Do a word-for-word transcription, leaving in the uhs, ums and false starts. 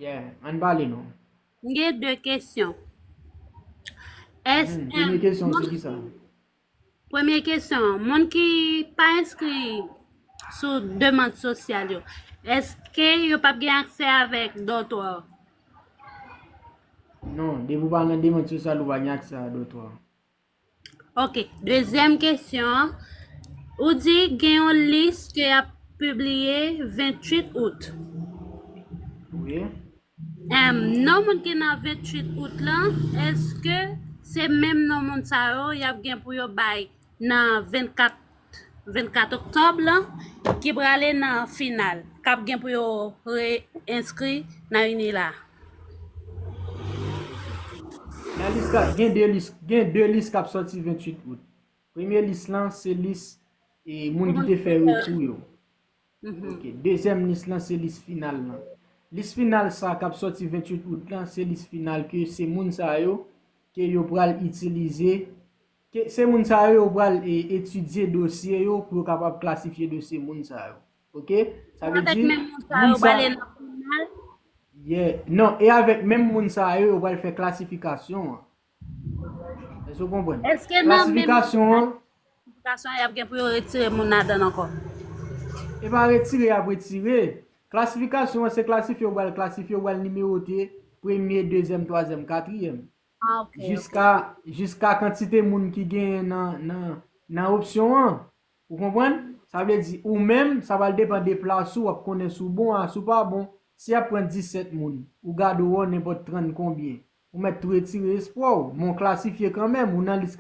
Yeah, ann pale non. M gen de kesyon. Hmm, premye kesyon se ki sa? Premye kesyon, moun ki pa enskri sou demann sosyal yo, èske yo p ap gen aksè avèk dòtwa? Non, depi w pa nan demann sosyal ou pa gen aksè a dòtwa. Ok, dezyèm kesyon an, ou di gen yon lis ke y ap pibliye venntuit out. Wi. Em, non moun ki nan venntuit out lan, èske se menm non moun sa yo y ap gen pou yo bay nan vennkat, vennkat oktòb lan, ki prale nan final, k ap gen pou yo re-enskri nan UNILA? Nan lis la, gen de lis, gen de lis k ap sòti venntuit out. Premye lis lan, se lis e, moun ki te fè rekou yo. Ok, dezyèm lis lan, se lis final lan. Lis final sa k ap sòti venntuit out lan, se lis final ke se moun sa yo, ke yo pral itilize, ke se moun sa yo, yo pral e, etidye dosye yo pou yo kapab klasifye dosye moun sa yo. Ok? Sa vle Avèk di, menm moun sa yo, moun sa, prale nan final. Yeah. Non, e avèk menm moun sa yo, yo pral fè klasifikasyon an. Èske w konprann? Èske nan menm Klasifikasyon an, klasifikasyon y ap gen pou yo retire moun ladan l ankò? E pa retire y ap retire. Klasifikasyon an, se klasifye yo pral klasifye, yo pral nimewote premye, dezyèm, twazyèm, katriyèm. Ah, ok. Jiska, jiska kantite moun ki genyen nan, nan, nan opsyon an. Ou konprann? Sa vle di, ou menm, sa pral depann de plas ou, w ap konnen si w bon a, si w pa bon. Si y ap pran disèt moun, ou gade w nenpòt trant konbyen, ou mèt tou retire espwa w, men w klasifye kanmenm, ou nan lis